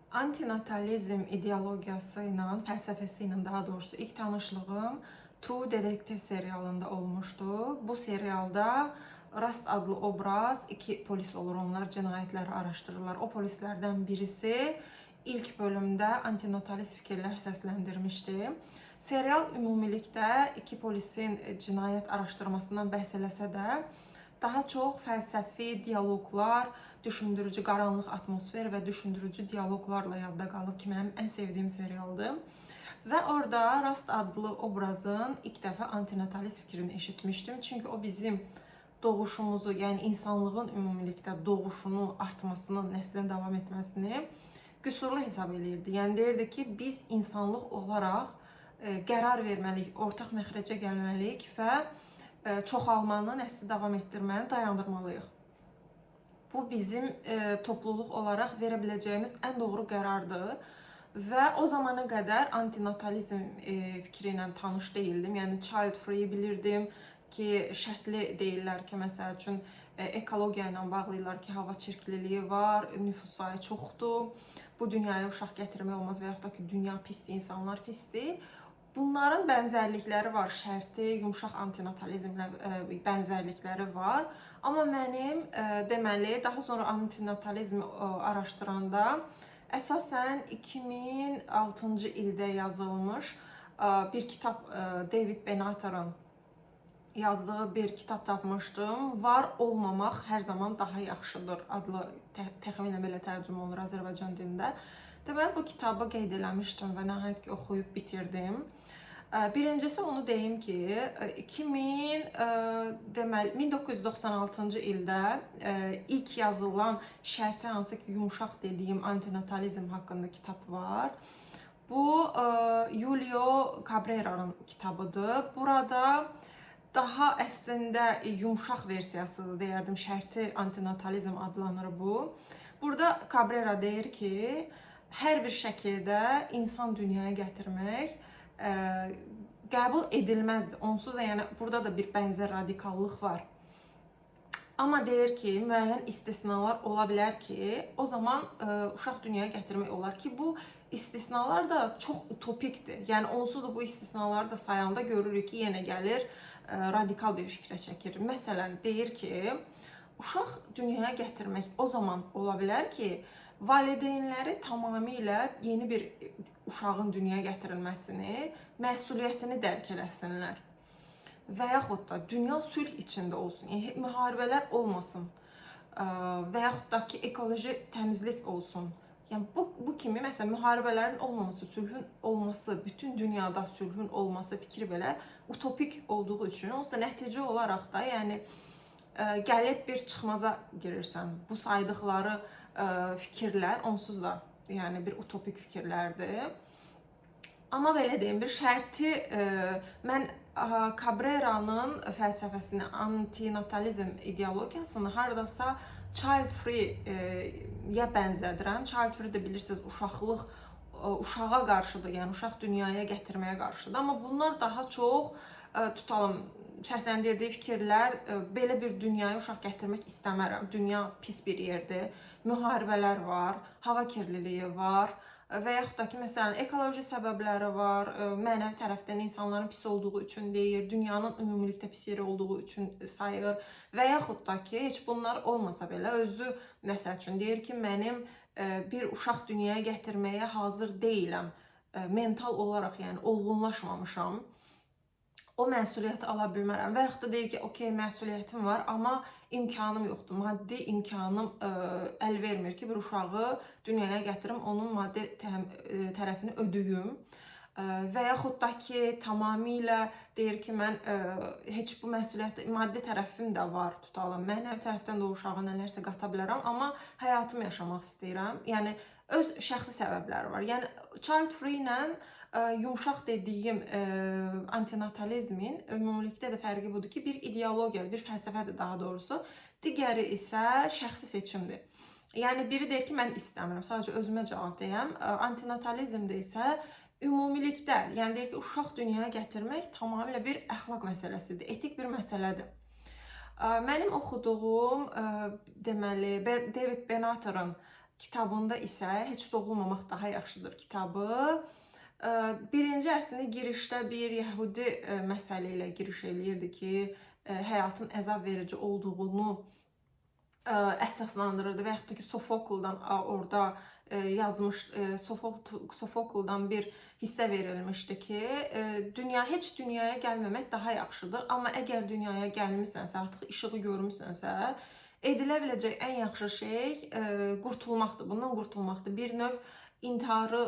Antinatalizm ideologiyası ilə, fəlsəfəsi ilə daha doğrusu ilk tanışlığım True Detective serialında olmuşdu. Bu serialda Rust adlı obraz, iki polis olur, onlar cinayətləri araşdırırlar. O polislərdən birisi ilk bölümdə antinatalist fikirlər səsləndirmişdi. Serial ümumilikdə iki polisin cinayət araşdırmasından bəhs eləsə də, daha çox fəlsəfi dialoqlar, düşündürücü qaranlıq atmosfer və düşündürücü dialoqlarla yadda qalıb ki, mənim ən sevdiyim serialdır. Və orada Rust adlı obrazın ilk dəfə antinatalist fikrini eşitmişdim. Çünki o bizim doğuşumuzu, yəni insanlığın ümumilikdə doğuşunu, artmasını, nəslin davam etməsini qüsurlu hesab eləyirdi. Yəni deyirdi ki, biz insanlıq olaraq qərar verməliyik, ortaq məxrəcə gəlməliyik və çoxalmanı, nəsli davam etdirməni dayandırmalıyıq. Bu bizim topluluq olaraq verə biləcəyimiz ən doğru qərardır. Və o zamana qədər antinatalizm fikri ilə tanış deyildim. Yəni child free bilirdim ki, şərtli deyirlər ki, məsəl üçün ekologiya ilə bağlayırlar ki, hava çirkliliyi var, nüfus sayı çoxdur. Bu dünyaya uşaq gətirmək olmaz və yaxud da ki, dünya pisdir, insanlar pisdir. Bunların bənzərlikləri var, şərti, yumşaq antinatalizmlə bənzərlikləri var. Amma mənim deməli daha sonra antinatalizmi araşdıranda əsasən 2006-cı ildə yazılmış bir kitab, David Benatar'ın yazdığı bir kitab tapmışdım. "Var olmamaq hər zaman daha yaxşıdır" adlı, təxminən belə tərcümə olunur Azərbaycan dilində. Deməli bu kitabı qeyd eləmişdim və nəhayət ki oxuyub bitirdim. Birincisi onu deyim ki, 2000 deməli 1996-cı ildə ilk yazılan şərti, hansı ki yumşaq dediyim antinatalizm haqqında kitab var. Bu Julio Cabrera'nın kitabıdır. Burada daha əslində yumşaq versiyasıdır deyərdim. Şərti antinatalizm adlanır bu. Burada Cabrera deyir ki, hər bir şəkildə insan dünyaya gətirmək qəbul edilməzdir. Onsuz da yəni burada da bir bənzər radikallıq var. Amma deyir ki, müəyyən istisnalar ola bilər ki, o zaman uşaq dünyaya gətirmək olar ki, bu istisnalar da çox utopikdir. Yəni onsuz da bu istisnaları da sayanda görürük ki, yenə gəlir radikal bir fikrə çəkir. Məsələn, deyir ki, uşaq dünyaya gətirmək o zaman ola bilər ki, valideynləri tamamilə yeni bir uşağın dünyaya gətirilməsini, məsuliyyətini dərk eləsinlər. Və yaxud da dünya sülh içində olsun, yəni müharibələr olmasın. Və yaxud da ki, ekoloji təmizlik olsun. Yəni bu kimi məsələn müharibələrin olmaması, sülhün olması, bütün dünyada sülhün olması fikri belə utopik olduğu üçün onsuz da nəticə olaraq da yəni gəlib bir çıxmaza girirsən. Bu saydıqları fikirlər onsuz da yəni bir utopik fikirlərdir. Amma belə deyim, bir şərti mən Cabrera'nın fəlsəfəsini, antinatalizm ideologiyasını hardasa child free-yə bənzədirəm. Child free də bilirsiniz, uşaqlıq uşağa qarşıdır, yəni uşaq dünyaya gətirməyə qarşıdır. Amma bunlar daha çox tutalım səsləndirdiyi fikirlər belə bir dünyaya uşaq gətirmək istəmərəm. Dünya pis bir yerdir. Müharibələr var, hava kirliliyi var və yaxud da ki, məsələn, ekoloji səbəbləri var, mənəvi tərəfdən insanların pis olduğu üçün deyir, dünyanın ümumilikdə pis yer olduğu üçün sayır və yaxud da ki, heç bunlar olmasa belə özü məsəl üçün deyir ki, mənim bir uşaq dünyaya gətirməyə hazır deyiləm. Mental olaraq, yəni olğunlaşmamışam, o məsuliyyəti ala bilmərəm. Və yaxud da deyir ki, okey, məsuliyyətim var, amma imkanım yoxdur. Maddi imkanım əl vermir ki, bir uşağı dünyaya gətirim, onun maddi tərəfini ödəyim. Və yaxud da ki, tamamilə deyir ki, mən heç bu məsuliyyət, maddi tərəfim də var, tutalım. Mənəvi tərəfdən də o uşağa nələrsə qata bilərəm, amma həyatımı yaşamaq istəyirəm. Yəni öz şəxsi səbəbləri var. Yəni child free ilə yumşaq dediyim antinatalizmin ümumilikdə də fərqi budur ki, bir ideologiya, bir fəlsəfədir daha doğrusu. Digəri isə şəxsi seçimdir. Yəni biri deyir ki, mən istəmirəm, sadəcə özümə cavab deyəm. Antinatalizmdə isə ümumilikdə, yəni deyir ki, uşaq dünyaya gətirmək tamamilə bir əxlaq məsələsidir, etik bir məsələdir. Mənim oxuduğum, deməli, David Benatar'ın Kitabında isə Heç Doğulmamaq Daha Yaxşıdır kitabı birinci əslində girişdə bir yəhudi məsələ ilə giriş eləyirdi ki, həyatın əzab verici olduğunu əsaslandırırdı və yaxud da ki, Sofokldan orada yazmış, Sofokldan bir hissə verilmişdi ki, dünya heç dünyaya gəlməmək daha yaxşıdır, amma əgər dünyaya gəlmisənsə, artıq işığı görmüsənsə, edilə biləcək ən yaxşı şey qurtulmaqdır, bundan qurtulmaqdır. Bir növ intiharı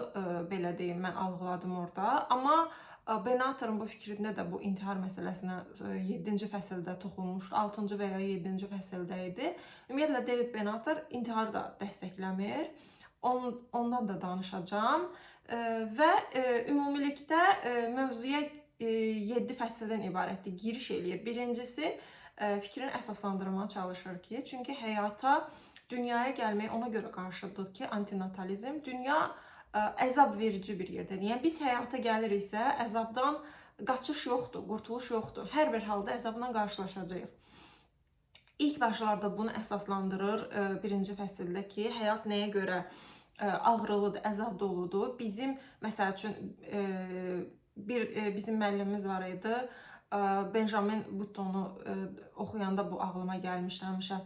belə deyim, mən algıladım orada. Amma Benatorun bu fikrində də bu intihar məsələsinə 7-ci fəsildə toxunmuşdu. 6-cı və ya 7-ci fəsildə idi. Ümumiyyətlə David Benator intiharı da dəstəkləmir. Ondan da danışacağam. Və ümumilikdə mövzuya 7 fəsildən ibarətdir. Giriş eləyir. Birincisi fikrini əsaslandırmağa çalışır ki, çünki həyata, dünyaya gəlmək ona görə qarşıdır ki, antinatalizm dünya əzab verici bir yerdədir. Yəni biz həyata gəliriksə, əzabdan qaçış yoxdur, qurtuluş yoxdur. Hər bir halda əzabla qarşılaşacağıq. İlk başlarda bunu əsaslandırır birinci fəsildə ki, həyat nəyə görə ağrılıdır, əzab doludur. Bizim məsəl üçün bizim müəllimimiz var idi. Benjamin Buttonu oxuyanda bu ağlıma gəlmişdi həmişə.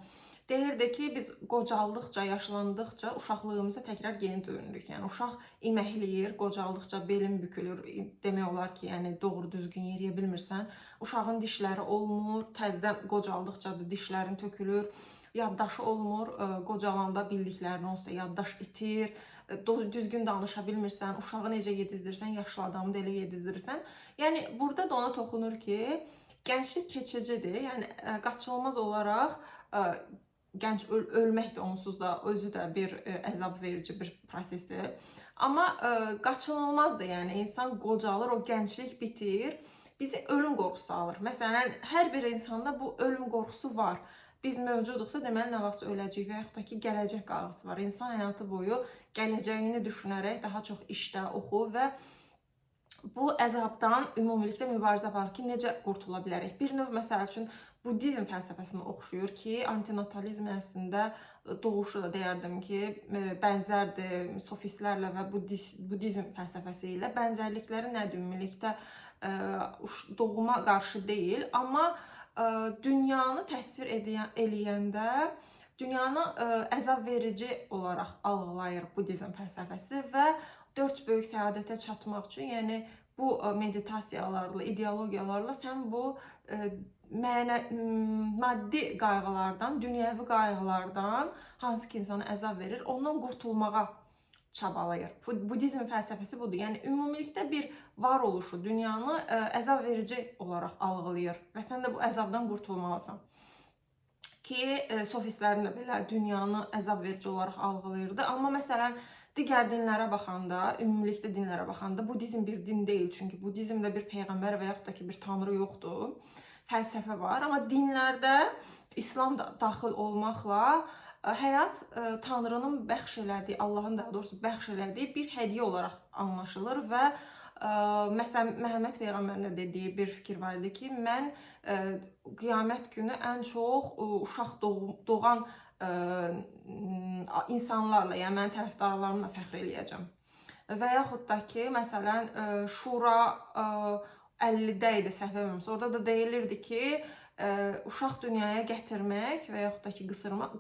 Deyirdi ki, biz qocaldıqca, yaşlandıqca uşaqlığımıza təkrar geri dönürük. Yəni uşaq iməkləyir, qocaldıqca belin bükülür. Demək olar ki, yəni doğru düzgün yeriyə bilmirsən. Uşağın dişləri olmur, təzədən qocaldıqca da dişlərin tökülür. Yaddaşı olmur, qocalanda bildiklərini olsa yaddaş itir. Düzgün danışa bilmirsən, uşağı necə yedizdirsən, yaşlı adamı da elə yedizdirirsən. Yəni burada da ona toxunur ki, gənclik keçicidir. Yəni qaçılmaz olaraq gənc ölmək də onsuz da özü də bir əzab verici bir prosesdir. Amma qaçınılmazdır, yəni insan qocalır, o gənclik bitir. Bizi ölüm qorxusu alır. Məsələn, hər bir insanda bu ölüm qorxusu var. Biz mövcuduqsa, deməli nə vaxtsa öləcəyik və yaxud da ki, gələcək qayğısı var. İnsan həyatı boyu gələcəyini düşünərək daha çox işdə, oxu və bu əzabdan ümumilikdə mübarizə aparır ki, necə qurtula bilərik. Bir növ məsəl üçün buddizm fəlsəfəsinə oxşuyur ki, antinatalizm əslində doğuşu da deyərdim ki, bənzərdir sofistlərlə və buddizm fəlsəfəsi ilə. Bənzərlikləri nədir ümumilikdə? Doğuma qarşı deyil, amma dünyanı təsvir eləyəndə dünyanı əzab verici olaraq algılayır buddizm fəlsəfəsi və 4 böyük səadətə çatmaq üçün, yəni bu meditasiyalarla, ideologiyalarla sən bu maddi qayğılardan, dünyəvi qayğılardan, hansı ki insana əzab verir, ondan qurtulmağa çabalayır. Buddizm fəlsəfəsi budur. Yəni ümumilikdə bir varoluşu, dünyanı əzab verici olaraq algılayır və sən də bu əzabdan qurtulmalısan. Ki sofistlərin də belə dünyanı əzab verici olaraq algılayırdı. Amma məsələn digər dinlərə baxanda, ümumilikdə dinlərə baxanda buddizm bir din deyil. Çünki buddizmdə bir peyğəmbər və yaxud da ki bir tanrı yoxdur. Fəlsəfə var. Amma dinlərdə İslam da daxil olmaqla həyat Tanrının bəxş elədiyi, Allahın daha doğrusu bəxş elədiyi bir hədiyyə olaraq anlaşılır və məsələn Məhəmməd peyğəmbərin də dediyi bir fikir var idi ki, mən qiyamət günü ən çox uşaq doğan insanlarla, yəni mənim tərəfdarlarımla fəxr eləyəcəm. Və yaxud da ki, məsələn Şura 50-də idi, səhv eləmirəmsə, orada da deyilirdi ki, uşaq dünyaya gətirmək və yaxud da ki,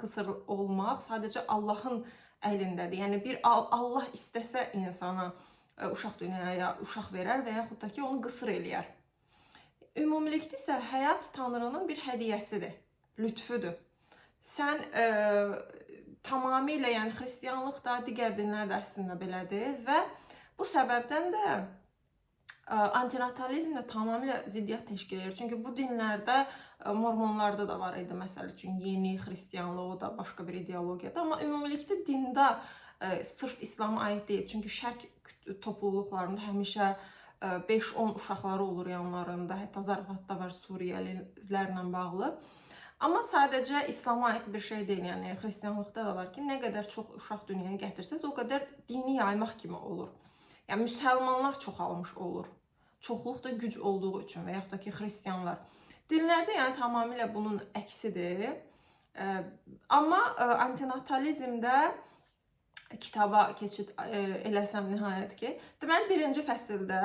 qısır olmaq sadəcə Allahın əlindədir. Yəni bir Allah istəsə insana uşaq dünyaya uşaq verər və yaxud da ki, onu qısır eləyər. Ümumilikdə isə həyat Tanrının bir hədiyyəsidir, lütfüdür. Sən tamamilə, yəni xristianlıq da, digər dinlər də əslində belədir və bu səbəbdən də antinatalizm də tamamilə ziddiyyət təşkil edir. Çünki bu dinlərdə, mormonlarda da var idi, məsəl üçün yeni xristianlıq, o da başqa bir ideologiyadır. Amma ümumilikdə dində sırf İslama aid deyil. Çünki şərq topluluqlarında həmişə 5-10 uşaqları olur yanlarında, hətta zarafat da var Suriyelilərlə bağlı. Amma sadəcə İslama aid bir şey deyil, yəni xristianlıqda da var ki, nə qədər çox uşaq dünyaya gətirsəz, o qədər dini yaymaq kimi olur. Yəni müsəlmanlar çoxalmış olur. Çoxluq da güc olduğu üçün və yaxud da ki, xristianlar. Dinlərdə yəni tamamilə bunun əksidir. Amma antinatalizmdə Kitaba keçid eləsəm nəhayət ki. Deməli, birinci fəsildə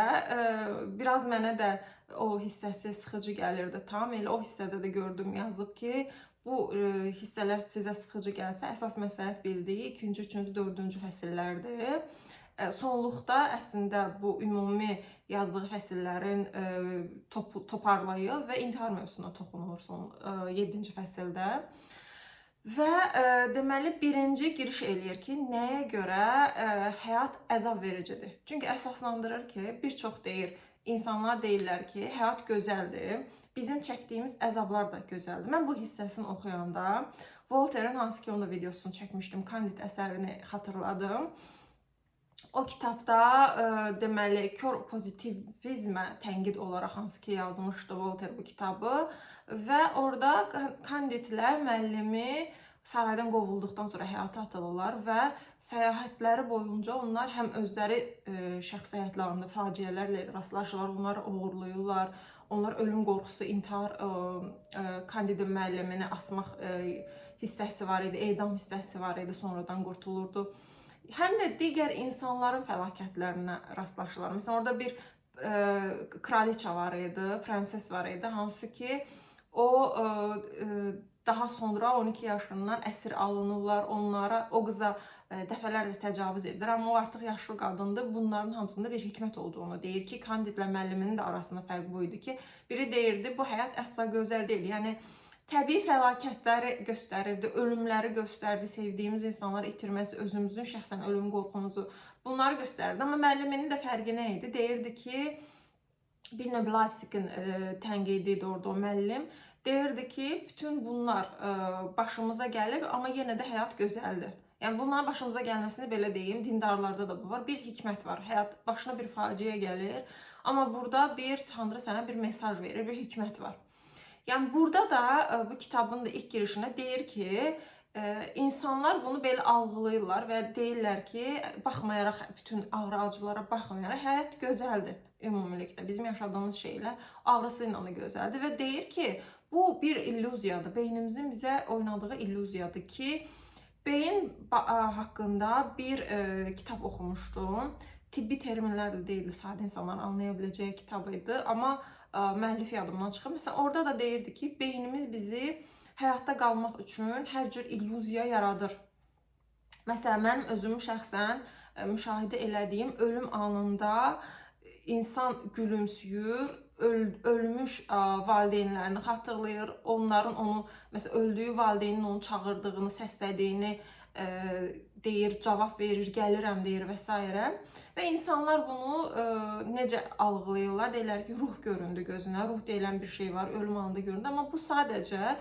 biraz mənə də o hissəsi sıxıcı gəlirdi tam. Elə o hissədə də gördüm, yazıb ki, bu hissələr sizə sıxıcı gəlsə, əsas məsləhət bildiyi ikinci, üçüncü, dördüncü fəsillərdir. Sonluqda əslində bu ümumi yazdığı fəsillərin toparlayır və intihar mövzusuna toxunur son 7-ci fəsildə. Və deməli birinci giriş eləyir ki, nəyə görə həyat əzab vericidir. Çünki əsaslandırır ki, bir çox deyir, insanlar deyirlər ki, həyat gözəldir. Bizim çəkdiyimiz əzablar da gözəldir. Mən bu hissəsini oxuyanda Voltaire'in, hansı ki onun da videosunu çəkmişdim, Candide əsərini xatırladım. O kitabda deməli kör pozitivizmə tənqid olaraq hansı ki yazmışdı Voltaire bu kitabı və orada Candide-lə müəllimi saraydan qovulduqdan sonra həyata atılırlar və səyahətləri boyunca onlar həm özləri şəxsi həyatlarında faciələrlə rastlaşırlar, onları oğurlayırlar, onlar ölüm qorxusu, intihar, Candide-in müəllimini asmaq hissəsi var idi, edam hissəsi var idi, sonradan qurtulurdu. Həm də digər insanların fəlakətlərinə rastlaşırlar. Məsələn, orada bir kraliça var idi, prenses var idi, hansı ki o daha sonra 12 yaşından əsir alınırlar, onlara, o qıza dəfələrlə təcavüz edilir, amma o artıq yaşlı qadındır. Bunların hamısında bir hikmət olduğunu deyir ki, Candide-lə müəlliminin də arasında fərq bu idi ki, biri deyirdi, bu həyat əsla gözəl deyil. Yəni təbii fəlakətləri göstərirdi, ölümləri göstərdi, sevdiyimiz insanları itirməsi, özümüzün şəxsən ölüm qorxumuzu, bunları göstərirdi. Amma müəlliminin də fərqi nə idi? Deyirdi ki, bir növ Leipzigin tənqidi idi orada o müəllim. Deyirdi ki, bütün bunlar başımıza gəlib, amma yenə də həyat gözəldir. Yəni bunların başımıza gəlməsini belə deyim, dindarlarda da bu var. Bir hikmət var. Həyat başına bir faciə gəlir, amma burada bir Tanrı sənə bir mesaj verir, bir hikmət var. Yəni burada da bu kitabın da ilk girişində deyir ki, insanlar bunu belə algılayırlar və deyirlər ki, baxmayaraq bütün ağrı acılara baxmayaraq həyat gözəldir ümumilikdə. Bizim yaşadığımız şeylər ağrısı ilə də gözəldir və deyir ki, bu bir illüziyadır. Beynimizin bizə oynadığı illüziyadır ki, beyin haqqında bir kitab oxumuşdum. Tibbi terminlərlə deyildi, sadə insanların anlaya biləcəyi kitab idi, amma müəllif yadımdan çıxır. Məsələn, orada da deyirdi ki, beynimiz bizi həyatda qalmaq üçün hər cür illüziya yaradır. Məsələn, mənim özümü şəxsən müşahidə elədiyim ölüm anında insan gülümsüyür, ölmüş valideynlərini xatırlayır, onların onu, məsələn, öldüyü valideynin onu çağırdığını, səslədiyini deyir, cavab verir, gəlirəm deyir və s. Və insanlar bunu necə algılayırlar? Deyirlər ki, ruh göründü gözünə, ruh deyilən bir şey var, ölüm anında göründü. Amma bu sadəcə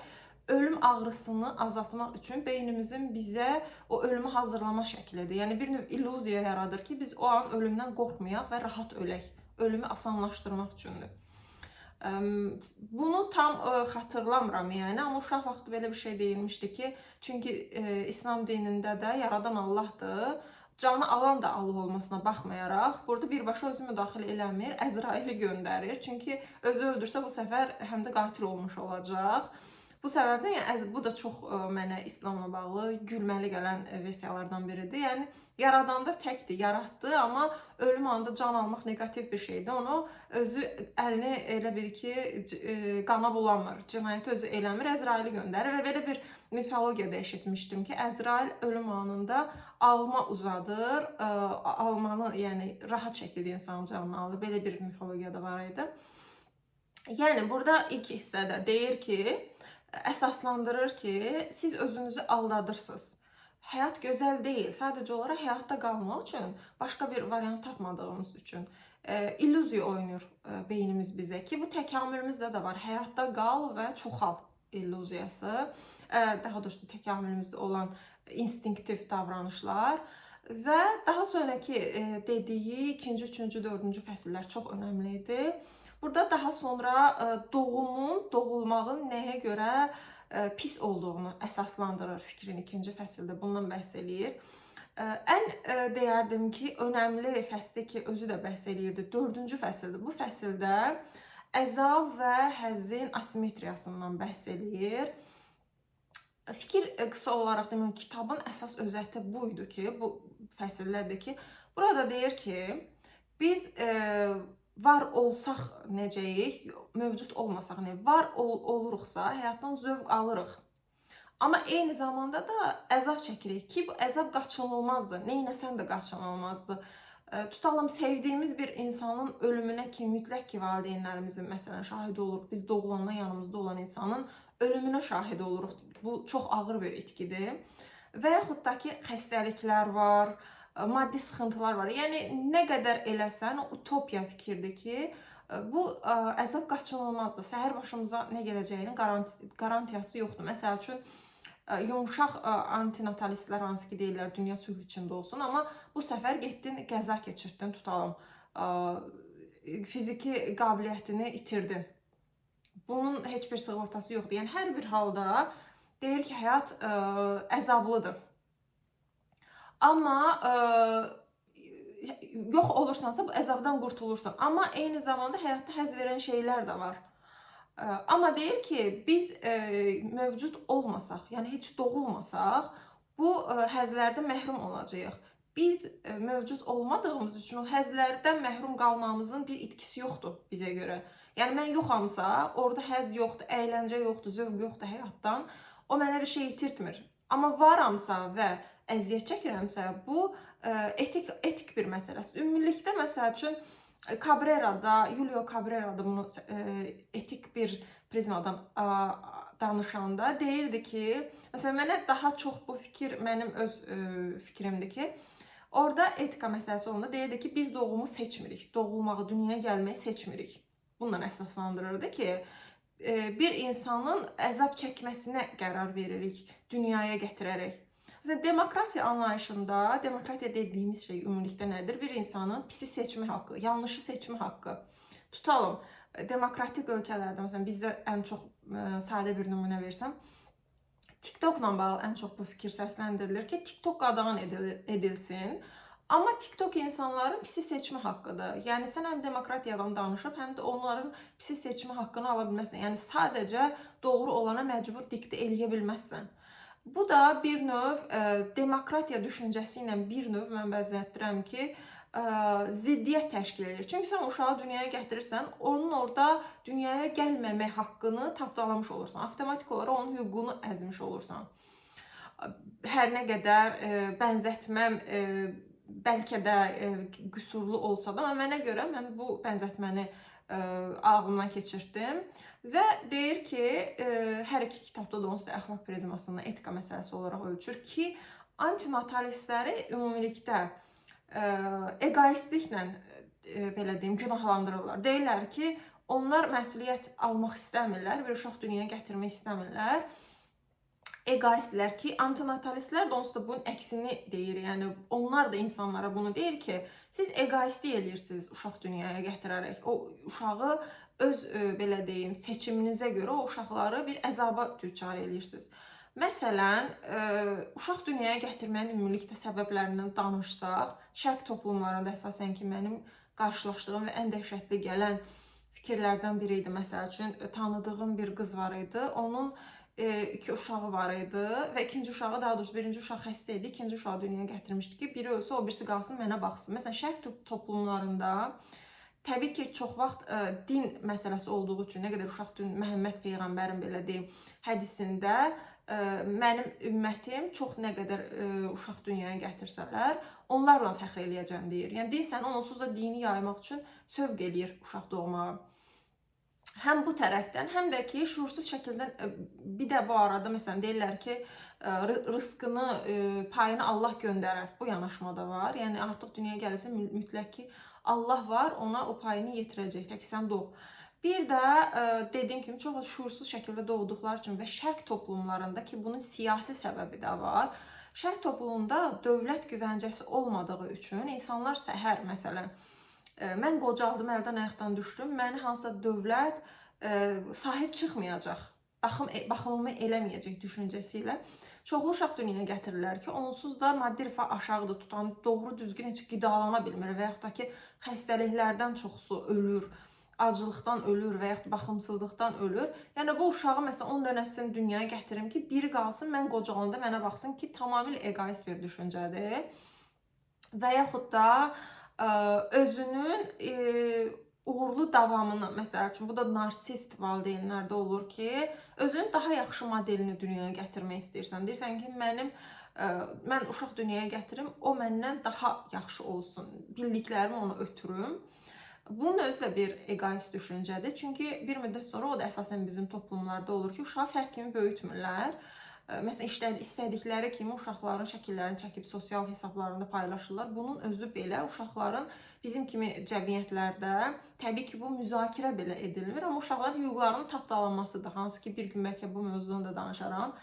ölüm ağrısını azaltmaq üçün beynimizin bizə o ölümü hazırlama şəklidir. Yəni bir növ illüziya yaradır ki, biz o an ölümdən qorxmayaq və rahat ölək. Ölümü asanlaşdırmaq üçündür. Bunu tam xatırlamıram yəni, amma uşaq vaxtı belə bir şey deyilmişdi ki, çünki İslam dinində də yaradan Allahdır. Canı alan da Allah olmasına baxmayaraq, burada birbaşa özü müdaxilə eləmir, Əzraili göndərir. Çünki özü öldürsə bu səfər həm də qatil olmuş olacaq. Bu səbəbdən yəni, bu da çox mənə İslamla bağlı gülməli gələn versiyalardan biridir. Yəni yaradanda təkdir, yaratdı, amma ölüm anında can almaq neqativ bir şeydir. Onu özü əlini elə bil ki, qana bulamır, cinayəti özü eləmir, Əzraili göndərir və belə bir mifologiyada eşitmişdim ki, Əzrail ölüm anında alma uzadır, almanı yəni rahat şəkildə insanın canını alır. Belə bir mifologiyada var idi. Yəni burada ilk hissədə deyir ki, əsaslandırır ki, siz özünüzü aldadırsınız. Həyat gözəl deyil, sadəcə olaraq həyatda qalmaq üçün, başqa bir variant tapmadığımız üçün illüziya oynayır beynimiz bizə ki, bu təkamülümüzdə də var. Həyatda qal və çoxal illüziyası, daha doğrusu təkamülümüzdə olan instinktiv davranışlar və daha sonraki dediyi ikinci, üçüncü, dördüncü fəsillər çox önəmli idi. Burada daha sonra doğumun, doğulmağın nəyə görə pis olduğunu əsaslandırır fikrin ikinci fəsildə bundan bəhs eləyir. Ən deyərdim ki, önəmli fəsli ki, özü də bəhs eləyirdi, dördüncü fəsildir. Bu fəsildə əzab və həzzin asimetriyasından bəhs eləyir. Fikir qısa olaraq demək, kitabın əsas özəti bu idi ki, bu fəsildədir ki, burada deyir ki, biz var olsaq necəyik, mövcud olmasaq nə? Var oluruqsa həyatdan zövq alırıq. Amma eyni zamanda da əzab çəkirik ki, bu əzab qaçınılmazdır. Neynəsən də qaçınılmazdır. Tutalım sevdiyimiz bir insanın ölümünə ki, mütləq ki, valideynlərimizin məsələn şahidi oluruq. Biz doğulandan yanımızda olan insanın ölümünə şahid oluruq. Bu çox ağır bir itkidir. Və yaxud da ki, xəstəliklər var, maddi sıxıntılar var. Yəni nə qədər eləsən, o utopiya fikirdir ki, bu əzab qaçınılmazdır. Səhər başımıza nə gələcəyinin qarantiyası yoxdur. Məsəl üçün yumşaq antinatalistlər hansı ki deyirlər dünya sülh içində olsun, amma bu səfər getdin qəza keçirdin, tutalım. Fiziki qabiliyyətini itirdin. Bunun heç bir sığortası yoxdur. Yəni hər bir halda deyir ki, həyat əzablıdır. Amma yox olursansa bu əzabdan qurtulursan. Amma eyni zamanda həyatda həzz verən şeylər də var. Amma deyir ki, biz mövcud olmasaq, yəni heç doğulmasaq, bu həzzlərdən məhrum olacağıq. Biz mövcud olmadığımız üçün o həzzlərdən məhrum qalmamızın bir itkisi yoxdur bizə görə. Yəni mən yoxamsa, orada həzz yoxdur, əyləncə yoxdur, zövq yoxdur həyatdan. O mənə bir şey itirtmir. Amma varamsa və əziyyət çəkirəmsə, bu etik bir məsələdir. Ümumilikdə məsəl üçün Cabrera'da, Julio Cabrera'da bunu etik bir prizmadan danışanda deyirdi ki, məsələn mənə daha çox bu fikir mənim öz fikrimdir ki, orada etika məsələsi olanda deyirdi ki, biz doğumu seçmirik, doğulmağı, dünyaya gəlməyi seçmirik. Bununla əsaslandırırdı ki, bir insanın əzab çəkməsinə qərar veririk, dünyaya gətirərək. Məsələn, demokratiya anlayışında, demokratiya dediyimiz şey ümumilikdə nədir? Bir insanın pisi seçmə haqqı, yanlışı seçmə haqqı. Tutalım, demokratik ölkələrdə, məsələn, bizdə ən çox sadə bir nümunə versəm, TikTokla bağlı ən çox bu fikir səsləndirilir ki, TikTok qadağan edilsin. Amma TikTok insanların pisi seçmə haqqıdır. Yəni sən həm demokratiyadan danışıb, həm də onların pisi seçmə haqqını ala bilməzsən. Yəni sadəcə doğru olana məcbur diktə eləyə bilməzsən. Bu da bir növ demokratiya düşüncəsi ilə bir növ mən bənzətdirəm ki, ziddiyyət təşkil edir. Çünki sən uşağı dünyaya gətirirsən, onun orada dünyaya gəlməmək haqqını tapdalamış olursan. Avtomatik olaraq onun hüququnu əzmiş olursan. Hər nə qədər bənzətməm bəlkə də qüsurlu olsa da, amma mənə görə mən bu bənzətməni ağlımdan keçirtdim və deyir ki, hər iki kitabda da onsuz da əxlaq prizmasından etika məsələsi olaraq ölçür ki, antinatalistləri ümumilikdə eqoistliklə belə deyim, günahlandırırlar. Deyirlər ki, onlar məsuliyyət almaq istəmirlər, bir uşaq dünyaya gətirmək istəmirlər. Egoistlər ki, antinatalistlər də onsuz da bunun əksini deyir. Yəni onlar da insanlara bunu deyir ki, siz egoistlik eləyirsiniz uşaq dünyaya gətirərək. O uşağı öz belə deyim, seçiminizə görə o uşaqları bir əzaba düçar eləyirsiniz. Məsələn, uşaq dünyaya gətirməyin ümumilikdə səbəblərindən danışsaq, şərq toplumlarında əsasən ki, mənim qarşılaşdığım və ən dəhşətli gələn fikirlərdən biri idi. Məsəl üçün, tanıdığım bir qız var idi. Onun iki uşağı var idi və ikinci uşağı, daha doğrusu birinci uşaq xəstə idi, ikinci uşağı dünyaya gətirmişdi ki, biri ölsə, o birisi qalsın, mənə baxsın. Məsələn, şərq toplumlarında təbii ki, çox vaxt din məsələsi olduğu üçün, nə qədər uşaq dün Məhəmməd peyğəmbərin belə deyim, hədisində mənim ümmətim çox nə qədər uşaq dünyaya gətirsələr, onlarla fəxr eləyəcəm deyir. Yəni din səni onsuz da dini yaymaq üçün sövq eləyir uşaq doğmağa. Həm bu tərəfdən, həm də ki, şuursuz şəkildə bir də bu arada məsələn deyirlər ki, rızqını, payını Allah göndərər. Bu yanaşma da var. Yəni artıq dünyaya gəlibsə mütləq ki, Allah var, ona o payını yetirəcək. Tək sən doğ. Bir də dediyim kimi çox şuursuz şəkildə doğduqları üçün və şərq toplumlarında ki, bunun siyasi səbəbi də var. Şərq toplumunda dövlət güvəncəsi olmadığı üçün insanlar səhər məsələn mən qocaldım, əldən ayaqdan düşdüm, məni hansısa dövlət sahib çıxmayacaq, baxımımı eləməyəcək düşüncəsi ilə çoxlu uşaq dünyaya gətirirlər ki, onsuz da maddi rifah aşağıdır, tutan doğru düzgün heç qidalana bilmir və yaxud da ki, xəstəliklərdən çoxsu ölür, aclıqdan ölür və yaxud baxımsızlıqdan ölür. Yəni bu uşağı məsələn 10 dənəsini dünyaya gətirim ki, biri qalsın, mən qocalanda mənə baxsın ki, tamamilə egoist bir düşüncədir. Və yaxud da özünün uğurlu davamını, məsəl üçün, bu da narsist valideynlərdə olur ki, özünün daha yaxşı modelini dünyaya gətirmək istəyirsən. Deyirsən ki, mən uşaq dünyaya gətirim, o məndən daha yaxşı olsun. Bildiklərimi ona ötürüm. Bunun özü də bir egoist düşüncədir. Çünki bir müddət sonra o da əsasən bizim toplumlarda olur ki, uşağı fərd kimi böyütmürlər. Məsələn, istədikləri kimi uşaqların şəkillərini çəkib sosial hesablarında paylaşırlar. Bunun özü belə uşaqların bizim kimi cəmiyyətlərdə təbii ki, bu müzakirə belə edilmir, amma uşaqların hüquqlarının tapdalanmasıdır. Hansı ki, bir gün bəlkə bu mövzudan da danışaram.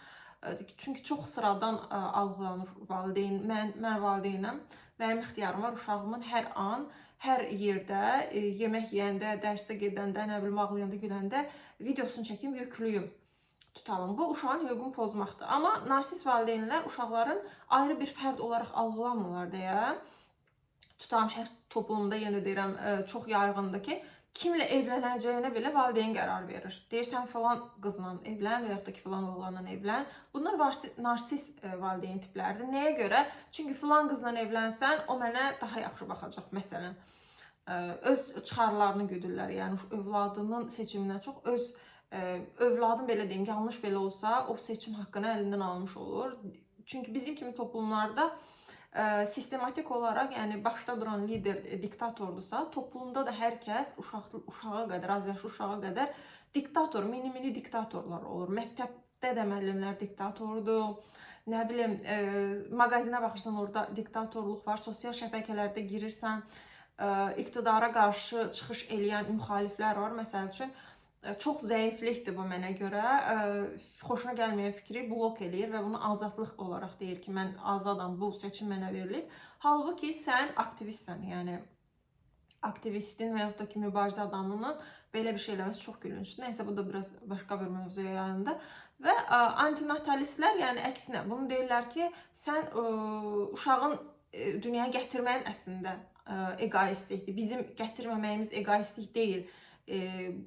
Çünki çox sıradan algılanır valideyn. Mən valideynəm. Mənim ixtiyarım var uşağımın hər an, hər yerdə, yemək yeyəndə, dərsdə gedəndə, nə bilim ağlayanda, güləndə videosunu çəkim, yüklüyüm. Tutalım. Bu uşağın hüququnu pozmaqdır. Amma narsist valideynlər uşaqların ayrı bir fərd olaraq algılamırlar deyə, tutalım şərq toplumunda yenə deyirəm, çox yayğındır ki, kimlə evlənəcəyinə belə valideyn qərar verir. Deyir, sən filan qızla evlən və yaxud da ki, filan oğlanla evlən. Bunlar narsist valideyn tipləridir. Nəyə görə? Çünki filan qızla evlənsən, o mənə daha yaxşı baxacaq, məsələn. Öz çıxarlarını güdürlər. Yəni övladının seçimindən çox öz övladın, belə deyim, yanlış belə olsa, o seçim haqqını əlindən almış olur. Çünki bizim kimi toplumlarda sistematik olaraq, yəni başda duran lider diktatordursa, toplumda da hər kəs uşağa qədər, az yaşlı uşağa qədər diktator, mini-mini diktatorlar olur. Məktəbdə də müəllimlər diktatordur. Nə bilim, mağazinə baxırsan, orada diktatorluq var. Sosial şəbəkələrdə girirsən, iqtidara qarşı çıxış eləyən müxaliflər var. Məsəl üçün, çox zəiflikdir bu mənə görə. Xoşuna gəlməyən fikri blok eləyir və bunu azadlıq olaraq deyir ki, mən azadam, bu seçim mənə verilib. Halbuki sən aktivistsən, yəni aktivistin və yaxud da ki, mübarizə adamının belə bir şey eləməsi çox gülüncdür. Nəysə, bu da biraz başqa bir mövzuya yayındı. Və antinatalistlər, yəni əksinə, bunu deyirlər ki, sən uşağın dünyaya gətirməyin əslində egoistlikdir. Bizim gətirməməyimiz egoistlik deyil.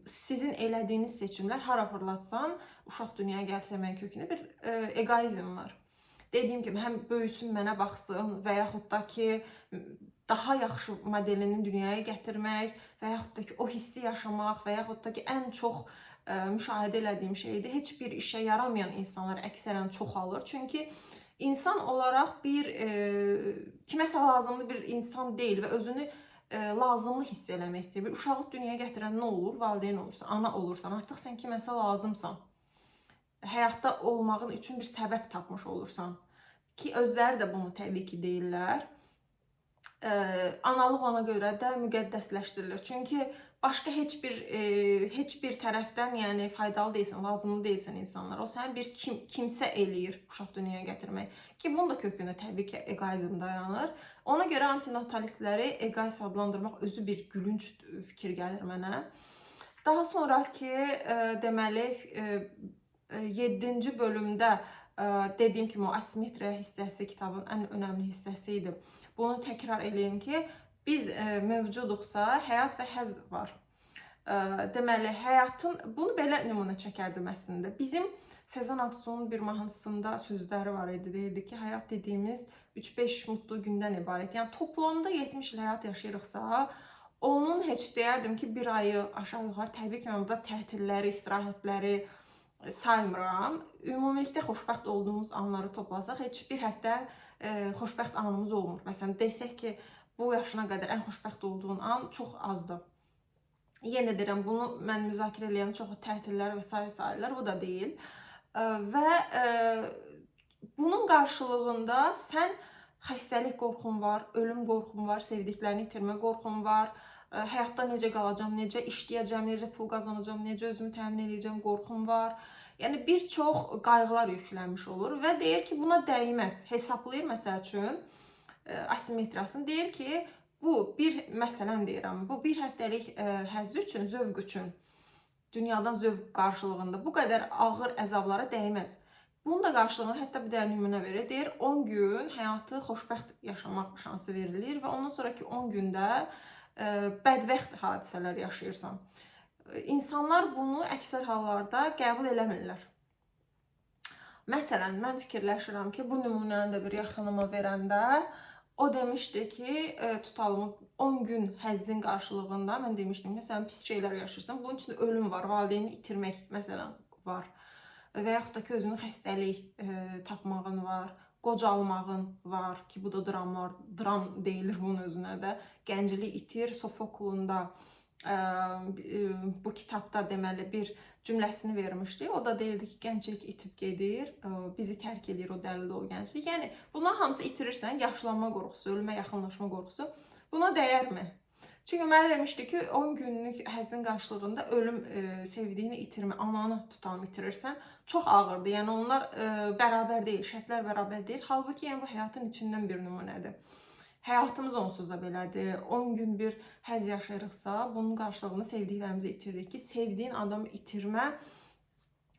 Sizin elədiyiniz seçimlər hara fırlatsan, uşaq dünyaya gətirməyin kökündə bir egoizm var. Dediyim kimi, həm böyüsün, mənə baxsın və yaxud da ki, daha yaxşı modelini dünyaya gətirmək və yaxud da ki, o hissi yaşamaq və yaxud da ki, ən çox müşahidə elədiyim şeydir. Heç bir işə yaramayan insanlar əksərən çoxalır. Çünki insan olaraq bir kiməsə lazımlı bir insan deyil və özünü lazımlı hiss eləmək istəyir. Bir uşağı dünyaya gətirən nə olur? Valideyn olursan, ana olursan, artıq sən kiməsə lazımsan. Həyatda olmağın üçün bir səbəb tapmış olursan. Ki, özləri də bunu təbii ki, deyirlər. Analıq ona görə də müqəddəsləşdirilir. Çünki başqa heç bir tərəfdən, yəni faydalı deyilsən, lazımlı deyilsən insanlar. O səni bir kimsə eləyir uşaq dünyaya gətirmək. Ki, bunun da kökündə təbii ki, egoizm dayanır. Ona görə antinatalistləri egoist adlandırmaq özü bir gülünc fikir gəlir mənə. Daha sonraki, deməli, 7-ci bölümdə dediyim kimi o asimetriya hissəsi kitabın ən önəmli hissəsi idi. Bunu təkrar eləyim ki, biz mövcuduqsa həyat və həzz var. Deməli, həyatın, bunu belə nümunə çəkərdim əslində. Bizim Sezen Aksu'nun bir mahnısında sözləri var idi. Deyirdi ki, həyat dediyimiz 3-5 mutlu gündən ibarət. Yəni, toplamda 70 il həyat yaşayırıqsa, onun heç deyərdim ki, bir ayı aşağı-yuxarı, təbii ki, mən burada tətilləri, istirahətləri saymıram. Ümumilikdə xoşbəxt olduğumuz anları toplasaq, heç bir həftə xoşbəxt anımız olmur. Məsələn, desək ki, bu yaşına qədər ən xoşbəxt olduğun an çox azdır. Yenə deyirəm, bunu mən müzakirə eləyən çox tətillər və sair sayılır, bu da deyil. Və bunun qarşılığında sən xəstəlik qorxun var, ölüm qorxun var, sevdiklərini itirmə qorxun var, həyatda necə qalacam, necə işləyəcəm, necə pul qazanacam, necə özümü təmin edəcəm qorxum var. Yəni, bir çox qayğılar yüklənmiş olur və deyir ki, buna dəyməz. Hesablayır, məsəl üçün, asimetriyasını. Deyir ki, bu bir, məsələn deyirəm, bu bir həftəlik həzz üçün, zövq üçün, dünyadan zövq qarşılığında bu qədər ağır əzablara dəyməz. Bunun da qarşılığını hətta bir dənə nümunə verir. Deyir, 10 gün həyatı xoşbəxt yaşamaq şansı verilir və ondan sonraki 10 gündə bədbəxt hadisələr yaşayırsan. İnsanlar bunu əksər hallarda qəbul eləmirlər. Məsələn, mən fikirləşirəm ki, bu nümunəni də bir yaxınıma verəndə O demişdi ki, tutalım 10 gün həzzin qarşılığında mən demişdim ki, sən pis şeylər yaşayırsan. Bunun içində ölüm var, valideyni itirmək məsələn var. Və yaxud da ki, özünün xəstəlik tapmağın var, qocalmağın var ki, bu da dramlar, dram deyilir bunun özünə də. Gənclik itir, Sofoklun da bu kitabda deməli bir cümləsini vermişdi. O da deyirdi ki, gənclik itib gedir, bizi tərk edir o dəli dolu gənclik. Yəni bunların hamısı itirirsən, yaşlanma qorxusu, ölümə yaxınlaşma qorxusu. Buna dəyərmi? Çünki mənə demişdi ki, 10 günlük həzzin qarşılığında ölüm, sevdiyini itirmə, ananı tutan itirirsən, çox ağırdır. Yəni onlar bərabər deyil, şərtlər bərabər deyil. Halbuki yəni bu həyatın içindən bir nümunədir. Həyatımız onsuz da belədir. 10 gün bir həzz yaşayırıqsa, bunun qarşılığını sevdiklərimizi itiririk ki, sevdiyin adamı itirmə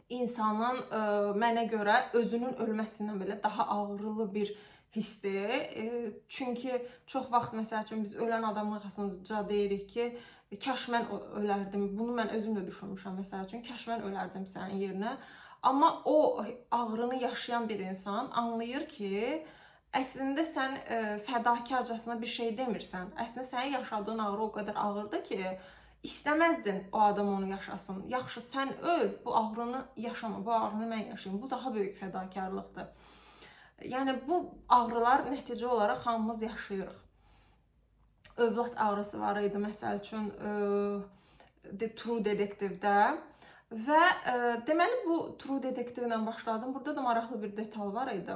insanın mənə görə özünün ölməsindən belə daha ağrılı bir hissdir. Çünki çox vaxt məsəl üçün biz ölən adamın arxasınca deyirik ki, kaş mən ölərdim. Bunu mən özüm də düşünmüşəm məsəl üçün, kaş mən ölərdim sənin yerinə. Amma o ağrını yaşayan bir insan anlayır ki, əslində sən fədakarcasına bir şey demirsən. Əslində sənin yaşadığın ağrı o qədər ağırdır ki, istəməzdin o adam onu yaşasın. Yaxşı, sən öl, bu ağrını yaşama, bu ağrını mən yaşayım. Bu daha böyük fədakarlıqdır. Yəni bu ağrılar nəticə olaraq hamımız yaşayırıq. Övlad ağrısı var idi məsəl üçün True Detective-də. Və deməli bu True Detective ilə başladım. Burada da maraqlı bir detal var idi.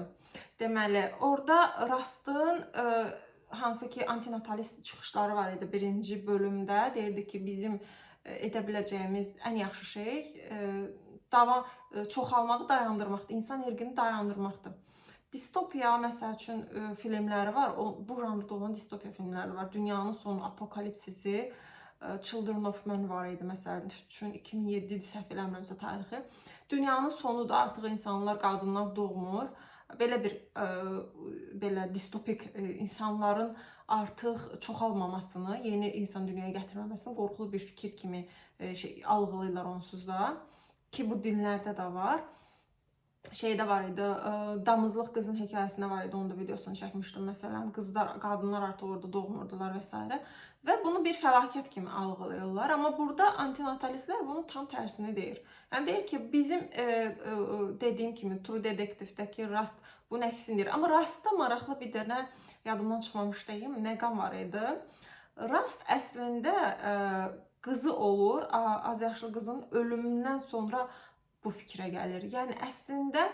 Deməli, orada Rastın hansı ki antinatalist çıxışları var idi birinci bölümdə. Deyirdi ki, bizim edə biləcəyimiz ən yaxşı şey çoxalmağı dayandırmaqdır. İnsan irqini dayandırmaqdır. Distopiya məsəl üçün filmləri var. Bu janrda olan distopiya filmləri var. Dünyanın sonu, apokalipsisi, Children of Men var idi məsəl üçün 2007 idi səhv eləmirəmsə tarixi. Dünyanın sonudur, artıq insanlar, qadınlar doğmur. Belə bir belə distopik insanların artıq çoxalmamasını, yeni insan dünyaya gətirməməsini qorxulu bir fikir kimi algılayırlar onsuz da. Ki bu dinlərdə də var. Şeydə var idi, Damızlıq qızın hekayəsində var idi, onun da videosunu çəkmişdim məsələn. Qızlar, qadınlar artıq orada doğmurdular və s. Və bunu bir fəlakət kimi algılayırlar. Amma burada antinatalistlər bunun tam tərsini deyir. Yəni deyir ki, bizim dediyim kimi True Detective-dəki Rast bunun əksini deyir. Amma Rastda maraqlı bir dənə yadımdan çıxmamış deyim, məqam var idi. Rast əslində qızı olur, az yaşlı qızın ölümündən sonra bu fikrə gəlir. Yəni əslində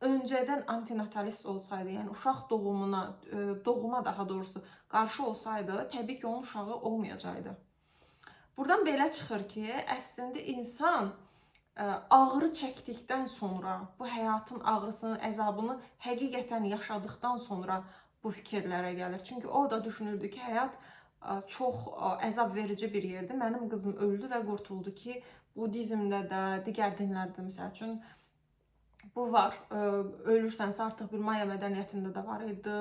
öncədən antinatalist olsaydı, yəni uşaq doğumuna, doğuma daha doğrusu qarşı olsaydı, təbii ki, onun uşağı olmayacaqdı. Buradan belə çıxır ki, əslində insan ağrı çəkdikdən sonra, bu həyatın ağrısını, əzabını həqiqətən yaşadıkdan sonra bu fikirlərə gəlir. Çünki o da düşünürdü ki, həyat çox əzab verici bir yerdir. Mənim qızım öldü və qurtuldu ki, Budizmdə də, digər dinlərdə məsəl üçün bu var. Ölürsənsə artıq bir Maya mədəniyyətində də var idi.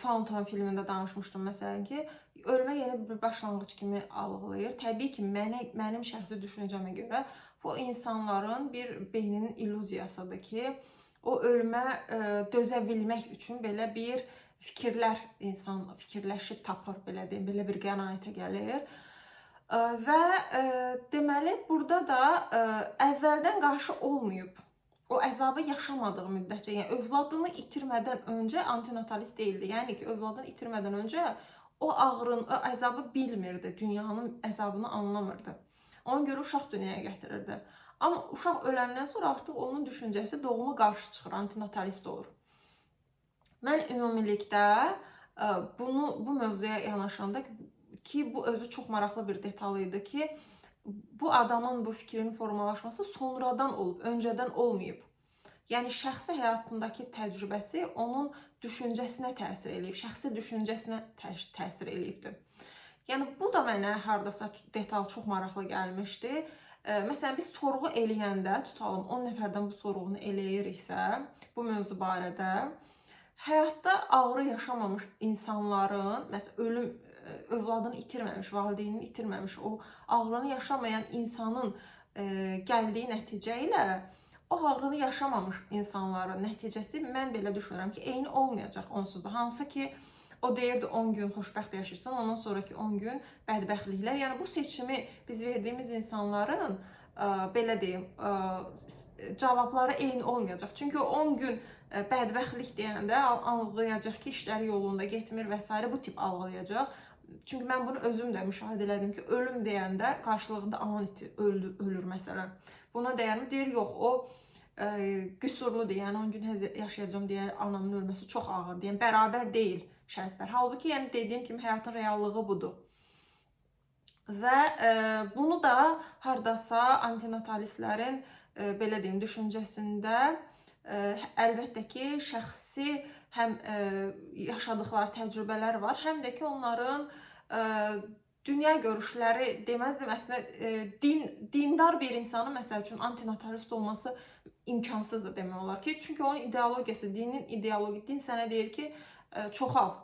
Fountain filmində danışmışdım məsələn ki, ölmə yeni bir başlanğıc kimi algılayır. Təbii ki, mənim şəxsi düşüncəmə görə bu insanların bir beyninin illüziyasıdır ki, o ölmə dözə bilmək üçün belə bir fikirlər insan fikirləşib tapır, belə deyim, belə bir qənaətə gəlir. Və deməli burada da əvvəldən qarşı olmayıb. O əzabı yaşamadığı müddətcə, yəni övladını itirmədən öncə antinatalist deyildi. Yəni ki, övladını itirmədən öncə o ağrını, o əzabı bilmirdi, dünyanın əzabını anlamırdı. Ona görə uşaq dünyaya gətirirdi. Amma uşaq öləndən sonra artıq onun düşüncəsi doğuma qarşı çıxır, antinatalist olur. Mən ümumilikdə bu mövzuya yanaşanda ki, bu özü çox maraqlı bir detal idi ki, bu adamın bu fikrinin formalaşması sonradan olub, öncədən olmayıb. Yəni şəxsi həyatındakı təcrübəsi onun düşüncəsinə təsir eləyib, şəxsi düşüncəsinə təsir eləyibdir. Yəni bu da mənə hardasa detal çox maraqlı gəlmişdi. Məsələn, biz sorğu eləyəndə, tutalım 10 nəfərdən bu sorğunu eləyiriksə, bu mövzu barədə həyatda ağrı yaşamamış insanların, məsələn, ölüm, övladını itirməmiş, valideynini itirməmiş, o ağrını yaşamayan insanın gəldiyi nəticə ilə o ağrını yaşamamış insanların nəticəsi mən belə düşünürəm ki, eyni olmayacaq onsuz da. Hansı ki, O deyirdi 10 gün xoşbəxt yaşayırsan, ondan sonrakı 10 gün bədbəxtliklər. Yəni bu seçimi biz verdiyimiz insanların belə deyim, cavabları eyni olmayacaq. Çünki o 10 gün bədbəxtlik deyəndə algılayacaq ki, işləri yolunda getmir və s. bu tip algılayacaq. Çünki mən bunu özüm də müşahidə elədim ki, ölüm deyəndə qarşılığında anan iti öldü, ölür məsələn. Buna dəyərmi? Deyir, yox, o qüsurludur. Yəni 10 gün yaşayacağam deyə anamın ölməsi çox ağırdır. Yəni bərabər deyil şərtlər. Halbuki yəni dediyim kimi həyatın reallığı budur. Və bunu da hardasa antinatalistlərin belə deyim, düşüncəsində əlbəttə ki, şəxsi həm yaşadıkları təcrübələr var, həm də ki onların dünya görüşləri deməzdim, əslində dindar bir insanın məsəl üçün antinatalist olması imkansızdır demək olar ki. Çünki onun ideologiyası, dinin ideologiya, din sənə deyir ki, çoxal,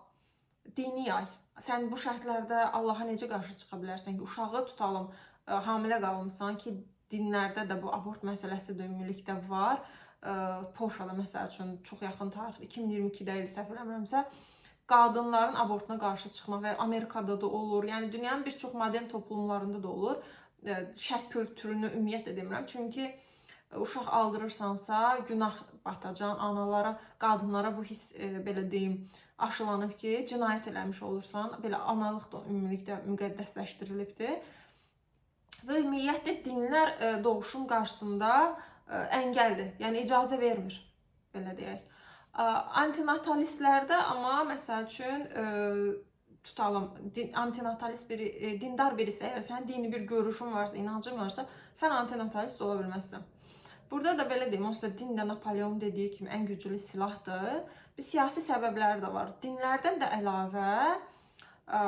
dini yay. Sən bu şərtlərdə Allaha necə qarşı çıxa bilərsən ki, uşağı tutalım, hamilə qalmısan ki, dinlərdə də bu abort məsələsi də ümumilikdə var. Polşada məsəl üçün çox yaxın tarixdə 2022-də il səhv eləmirəmsə, qadınların abortuna qarşı çıxmaq və Amerikada da olur. Yəni dünyanın bir çox modern toplumlarında da olur. Şərq kültürünü ümumiyyətlə demirəm. Çünki uşaq aldırırsansa günah batacan, analara, qadınlara bu hiss belə deyim, aşılanıb ki, cinayət eləmiş olursan. Belə analıq da ümumilikdə müqəddəsləşdirilibdir. Və ümumiyyətlə dinlər doğuşun qarşısında əngəldir. Yəni icazə vermir, belə deyək. Antinatalistlərdə amma məsəl üçün tutalım, antinatalist biri, dindar birisi, əgər sənin dini bir görüşün varsa, inancın varsa, sən antinatalist ola bilməzsən. Burada da belə deyim, onsuz da din də Napoleon dediyi kimi ən güclü silahdır. Bir siyasi səbəbləri də var. Dinlərdən də əlavə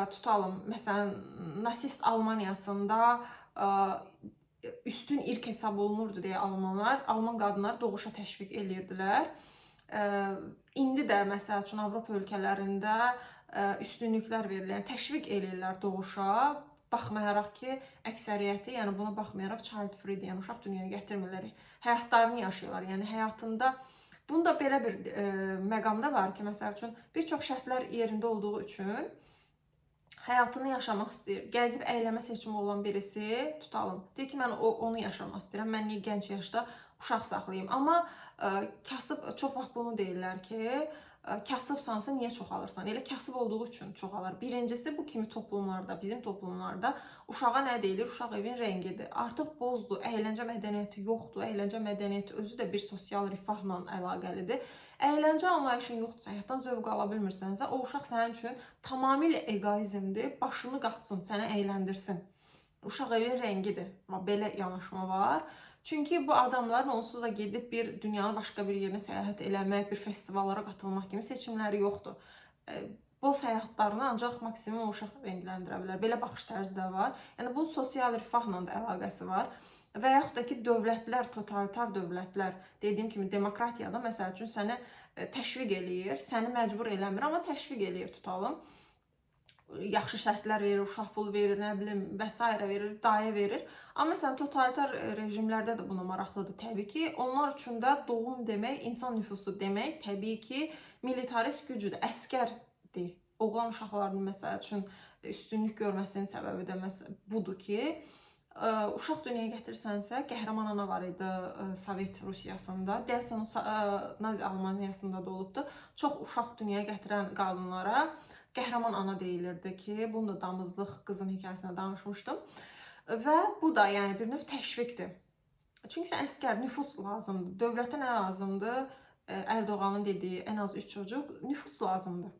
tutalım, məsələn, nasist Almaniyasında üstün irq hesab olunurdu deyə almanlar, alman qadınlar doğuşa təşviq eləyirdilər. İndi də məsəl üçün Avropa ölkələrində üstünlüklər verilir, yəni təşviq eləyirlər doğuşa, baxmayaraq ki, əksəriyyəti, yəni buna baxmayaraq child free, yəni uşaq dünyaya gətirmirlər, həyatlarını yaşayırlar. Yəni həyatında bunun da belə bir məqamda var ki, məsəl üçün bir çox şərtlər yerində olduğu üçün həyatını yaşamaq istəyir. Gəzib əyləmə seçimi olan birisi tutalım. Deyir ki, mən onu yaşamaq istəyirəm. Mən niyə gənc yaşda uşaq saxlayım? Amma kasıb çox vaxt bunu deyirlər ki, kasıbsansa niyə çoxalırsan? Elə kasıb olduğu üçün çoxalır. Birincisi bu kimi toplumlarda, bizim toplumlarda uşağa nə deyilir? Uşaq evin rəngidir. Artıq bozdur, əyləncə mədəniyyəti yoxdur. Əyləncə mədəniyyəti özü də bir sosial rifahla əlaqəlidir. Əyləncə anlayışın yoxdursa, həyatdan zövq ala bilmirsənsə, o uşaq sənin üçün tamamilə eqoizmdir. Başını qatsın, səni əyləndirsin. Uşaq evin rəngidir. Belə yanaşma var. Çünki bu adamların onsuz da gedib bir dünyanın başqa bir yerinə səyahət eləmək, bir festivallara qatılmaq kimi seçimləri yoxdur. Boz həyatlarını ancaq maksimum uşaq rəngləndirə bilər. Belə baxış tərzi də var. Yəni bu sosial rifahla da əlaqəsi var. Və yaxud da ki, dövlətlər, totalitar dövlətlər, dediyim kimi demokratiyada məsəl üçün sənə təşviq eləyir, səni məcbur eləmir, amma təşviq eləyir tutalım. Yaxşı şərtlər verir, uşaq pulu verir, nə bilim, və s. verir, dayə verir. Amma məsələn totalitar rejimlərdə də buna maraqlıdır təbii ki. Onlar üçün də doğum demək, insan nüfusu demək təbii ki, militarist gücüdür, əskərdir. Oğlan uşaqlarının məsəl üçün üstünlük görməsinin səbəbi də məsələn budur ki, uşaq dünyaya gətirsənsə, qəhrəman ana var idi Sovet Rusiyasında. Deyəsən o Nazi Almaniyasında da olubdu. Çox uşaq dünyaya gətirən qadınlara qəhrəman ana deyilirdi ki, bunu da damızlıq qızın hekayəsində danışmışdım. Və bu da yəni bir növ təşviqdir. Çünki sən əskər, nüfus lazımdır. Dövlətə nə lazımdır? Ərdoğanın dediyi ən az 3 çocuq, nüfus lazımdır.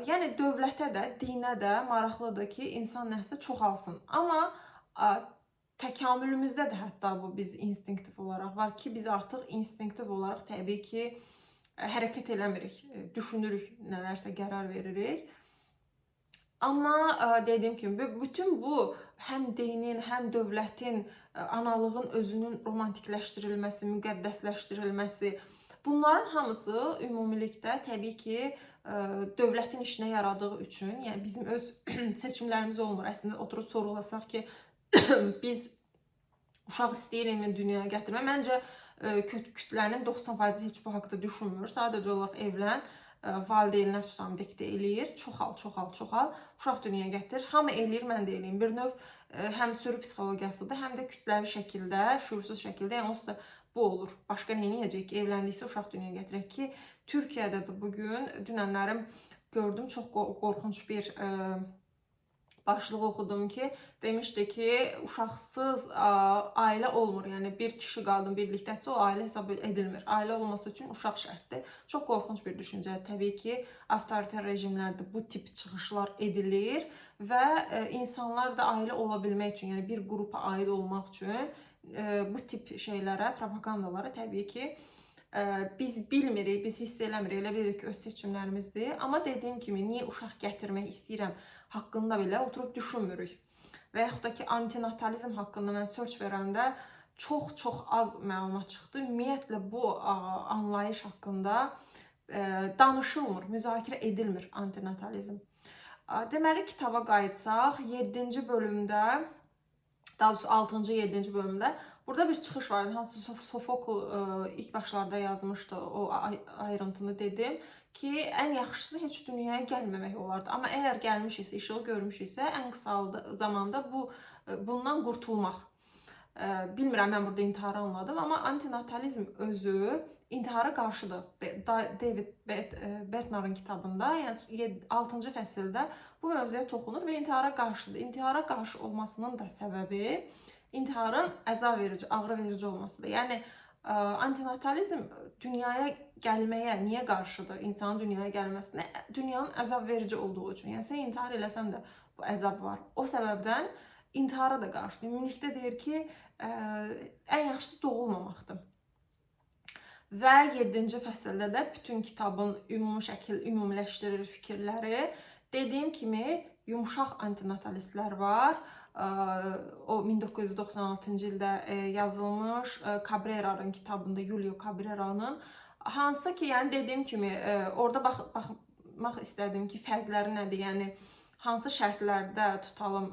Yəni dövlətə də, dinə də maraqlıdır ki, insan nəsli çoxalsın. Amma təkamülümüzdə də hətta bu biz instinktiv olaraq var ki, biz artıq instinktiv olaraq təbii ki, hərəkət eləmirik, düşünürük, nələrsə qərar veririk. Amma dediyim kimi bütün bu həm dinin, həm dövlətin, analığın özünün romantikləşdirilməsi, müqəddəsləşdirilməsi, bunların hamısı ümumilikdə təbii ki, dövlətin işinə yaradığı üçün, yəni bizim öz seçimlərimiz olmur. Əslində oturub sorğulasaq ki, biz uşaq istəyirikmi dünyaya gətirmək? Məncə kütlənin 90% heç bu haqda düşünmür. Sadəcə olaraq evlən, Valideynlər tutam diktə eləyir. Çoxal, çoxal, çoxal. Uşaq dünyaya gətir. Hamı eləyir, mən də eləyim. Bir növ həm sürü psixologiyasıdır, həm də kütləvi şəkildə, şüursuz şəkildə, yəni onsuz da bu olur. Başqa nə edəcək ki, evləndiksə uşaq dünyaya gətirək ki, Türkiyədə də bu gün dünənlərim gördüm, çox qorxunc bir başlıq oxudum ki, demişdi ki, uşaqsız ailə olmur. Yəni bir kişi qadın birlikdədirsə o ailə hesab edilmir. Ailə olması üçün uşaq şərtdir. Çox qorxunc bir düşüncədir. Təbii ki, avtoritar rejimlərdə bu tip çıxışlar edilir və insanlar da ailə ola bilmək üçün, yəni bir qrupa aid olmaq üçün bu tip şeylərə, propagandalara təbii ki, biz bilmirik, biz hiss eləmirik, elə bilirik ki, öz seçimlərimizdir. Amma dediyim kimi, niyə uşaq gətirmək istəyirəm haqqında belə oturub düşünmürük. Və yaxud da ki, antinatalizm haqqında mən search verəndə çox-çox az məlumat çıxdı. Ümumiyyətlə bu anlayış haqqında danışılmır, müzakirə edilmir antinatalizm. Deməli, kitaba qayıtsaq, 7-ci bölümdə, daha doğrusu 6-cı, 7-ci bölümdə burada bir çıxış var. Hansı Sofokl ilk başlarda yazmışdı, o ayrıntını dedim ki, ən yaxşısı heç dünyaya gəlməmək olardı. Amma əgər gəlmişiksə, işığı görmüşüksə, ən qısa zamanda bundan qurtulmaq. Bilmirəm, mən burada intiharı anladım, amma antinatalizm özü intihara qarşıdır. David Bednar'ın kitabında, yəni 6-cı fəsildə bu mövzuya toxunur və intihara qarşıdır. İntihara qarşı olmasının da səbəbi intiharın əzab verici, ağrı verici olmasıdır. Yəni antinatalizm dünyaya gəlməyə niyə qarşıdır? İnsanın dünyaya gəlməsinə, dünyanın əzab verici olduğu üçün. Yəni sən intihar eləsən də bu əzab var. O səbəbdən intihara da qarşıdır. Ümumilikdə deyir ki, ən yaxşısı doğulmamaqdır. Və 7-ci fəsildə də bütün kitabın ümumi şəkil ümumiləşdirir fikirləri. Dediyim kimi, yumşaq antinatalistlər var. O 1996-cı ildə yazılmış Cabrera'nın kitabında, Julio Cabrera'nın, hansı ki, yəni dediyim kimi, orada baxmaq istədim ki, fərqləri nədir? Yəni hansı şərtlərdə tutalım,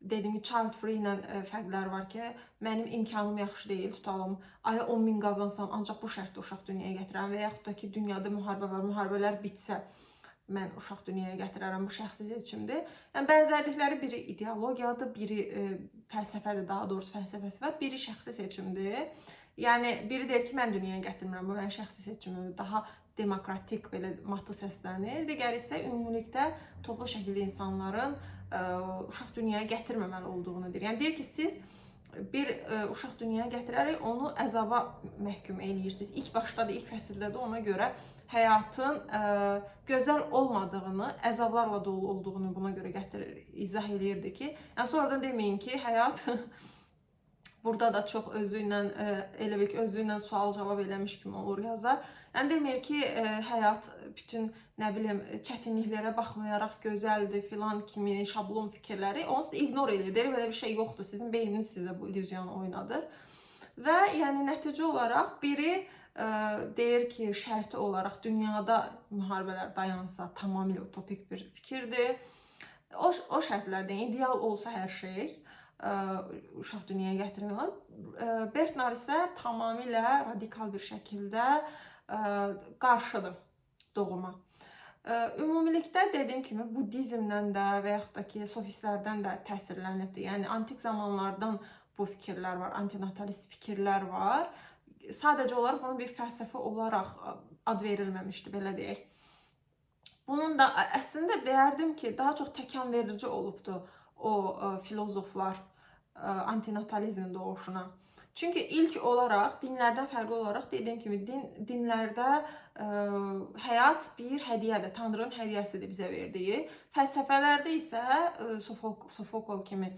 dediyim kimi child free ilə fərqlər var ki, mənim imkanım yaxşı deyil, tutalım, aya 10 min qazansam, ancaq bu şərtdə uşaq dünyaya gətirərəm və yaxud da ki, dünyada müharibə var, müharibələr bitsə mən uşaq dünyaya gətirərəm, bu şəxsi seçimdir. Yəni bənzərlikləri biri ideologiyadır, biri fəlsəfədir, daha doğrusu fəlsəfəsi var, biri şəxsi seçimdir. Yəni biri deyir ki, mən dünyaya gətirmirəm, bu mənim şəxsi seçimimdir, daha demokratik belə matı səslənir. Digəri isə ümumilikdə toplu şəkildə insanların uşaq dünyaya gətirməməli olduğunu deyir. Yəni deyir ki, siz bir uşaq dünyaya gətirərək onu əzaba məhkum eləyirsiniz. İlk başda da, ilk fəsildə də ona görə həyatın gözəl olmadığını, əzablarla dolu olduğunu buna görə gətirir, izah eləyirdi ki, yəni sonradan deməyin ki, həyat burada da çox özü ilə, elə bil ki, özü ilə sual-cavab eləmiş kimi olur yazar. Yəni demir ki, həyat bütün, nə bilim, çətinliklərə baxmayaraq gözəldir filan kimi şablon fikirləri onsuz da ignore eləyir. Deyir, belə bir şey yoxdur. Sizin beyniniz sizə bu illüziyanı oynadır. Və yəni nəticə olaraq biri deyir ki, şərti olaraq dünyada müharibələr dayansa tamamilə utopik bir fikirdir. O şərtlərdə ideal olsa hər şey, uşaq dünyaya gətirmək olar. Bednar isə tamamilə radikal bir şəkildə qarşıdır doğuma. Ümumilikdə dediyim kimi buddizmdən də və yaxud da ki, sofistlərdən də təsirlənibdir. Yəni antik zamanlardan bu fikirlər var, antinatalist fikirlər var. Sadəcə olaraq buna bir fəlsəfə olaraq ad verilməmişdi, belə deyək. Bunun da əslində deyərdim ki, daha çox təkan verici olubdu o filozoflar antinatalizmin doğuşuna. Çünki ilk olaraq dinlərdən fərqli olaraq dediyim kimi dinlərdə həyat bir hədiyyədir, Tanrının hədiyyəsidir bizə verdiyi. Fəlsəfələrdə isə Sofokl kimi.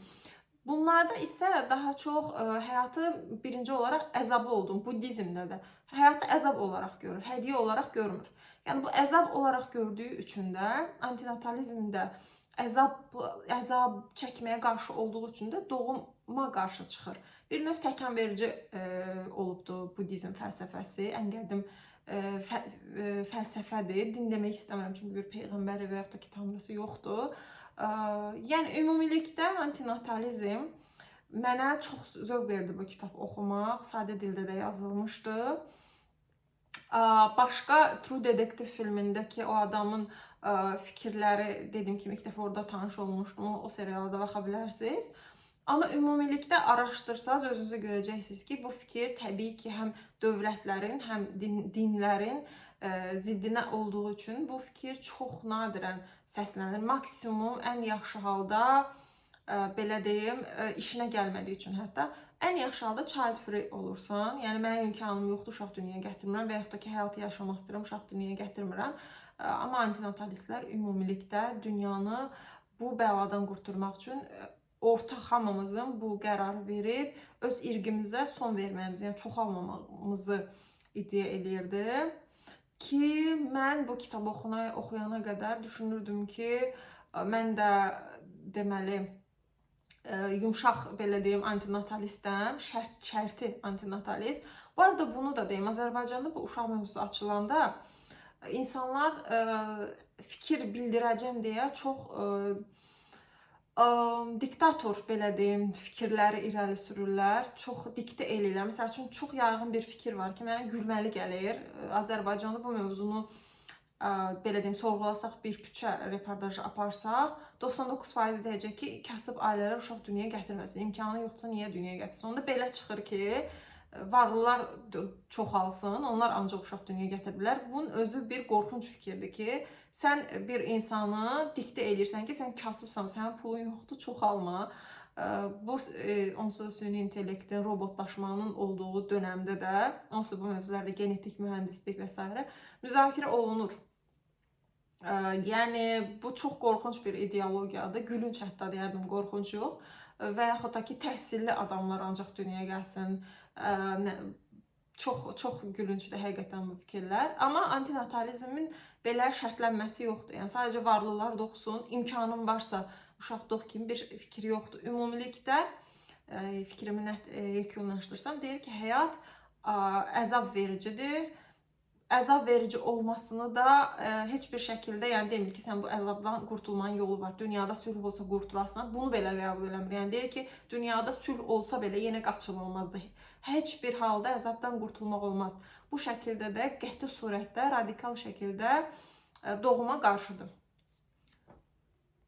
Bunlarda isə daha çox həyatı birinci olaraq əzablı olduğunu, buddizmdə də həyatı əzab olaraq görür, hədiyyə olaraq görmür. Yəni bu əzab olaraq gördüyü üçün də antinatalizmdə əzab çəkməyə qarşı olduğu üçün də doğuma qarşı çıxır. Bir növ təkan verici olubdu buddizm fəlsəfəsi. Ən qədim fəlsəfədir. Din demək istəmirəm çünki bir peyğəmbəri və yaxud da ki, tanrısı yoxdur. Yəni ümumilikdə antinatalizm mənə çox zövq verdi bu kitab oxumaq. Sadə dildə də yazılmışdı. Başqa True Detective filmindəki o adamın fikirləri, dediyim kimi ilk dəfə orada tanış olmuşdum. O seriala da baxa bilərsiniz. Amma ümumilikdə araşdırsaz özünüzə görəcəksiniz ki, bu fikir təbii ki, həm dövlətlərin, həm dinlərin ziddinə olduğu üçün bu fikir çox nadirən səslənir. Maksimum ən yaxşı halda belə deyim, işinə gəlmədiyi üçün hətta ən yaxşı halda child free olursan, yəni mənim imkanım yoxdur, uşaq dünyaya gətirmirəm və yaxud da ki, həyatı yaşamaq istəyirəm, uşaq dünyaya gətirmirəm. Amma antinatalistlər ümumilikdə dünyanı bu bəladan qurtarmaq üçün ortaq hamımızın bu qərarı verib öz irqimizə son verməyimizi, yəni çoxalmamamızı iddia eləyirdi. Ki mən bu kitabı oxuyana qədər düşünürdüm ki, mən də deməli yumşaq belə deyim antinatalistəm, şərti antinatalist. Bu arada bunu da deyim, Azərbaycanda bu uşaq mövzusu açılanda insanlar fikir bildirəcəm deyə çox diktator belə deyim, fikirləri irəli sürürlər, çox diktə eləyirlər. Məsəl üçün çox yayğın bir fikir var ki, mənə gülməli gəlir. Azərbaycanda bu mövzunu belə deyim, sorğulasaq, bir küçə reportajı aparsaq, 99% deyəcək ki, kasıb ailələr uşaq dünyaya gətirməsin. İmkanı yoxdursa niyə dünyaya gətirsin? Onda belə çıxır ki, varlılar çoxalsın, onlar ancaq uşaq dünyaya gətirə bilər. Bunun özü bir qorxunc fikirdir ki, sən bir insanı diktə eləyirsən ki, sən kasıbsan, sənin pulun yoxdur, çoxalma. Bu onsuz da süni intellektin, robotlaşmanın olduğu dönəmdə də onsuz bu mövzularda genetik mühəndislik və s. müzakirə olunur. Yəni bu çox qorxunc bir ideologiyadır. Gülünc hətta deyərdim, qorxunc yox. Və yaxud da ki, təhsilli adamlar ancaq dünyaya gəlsin. Çox çox gülüncdür həqiqətən bu fikirlər. Amma antinatalizmin belə şərtlənməsi yoxdur. Yəni sadəcə varlılar doğsun, imkanın varsa uşaq doğ kimi bir fikir yoxdur. Ümumilikdə fikrimi nət yekunlaşdırsam, deyir ki, həyat əzab vericidir. Əzab verici olmasını da heç bir şəkildə, yəni demir ki, sən bu əzabdan qurtulmanın yolu var. Dünyada sülh olsa qurtulasan. Bunu belə qəbul eləmir. Yəni deyir ki, dünyada sülh olsa belə yenə qaçınılmazdır. Heç bir halda əzabdan qurtulmaq olmaz. Bu şəkildə də qəti surətdə, radikal şəkildə doğuma qarşıdır.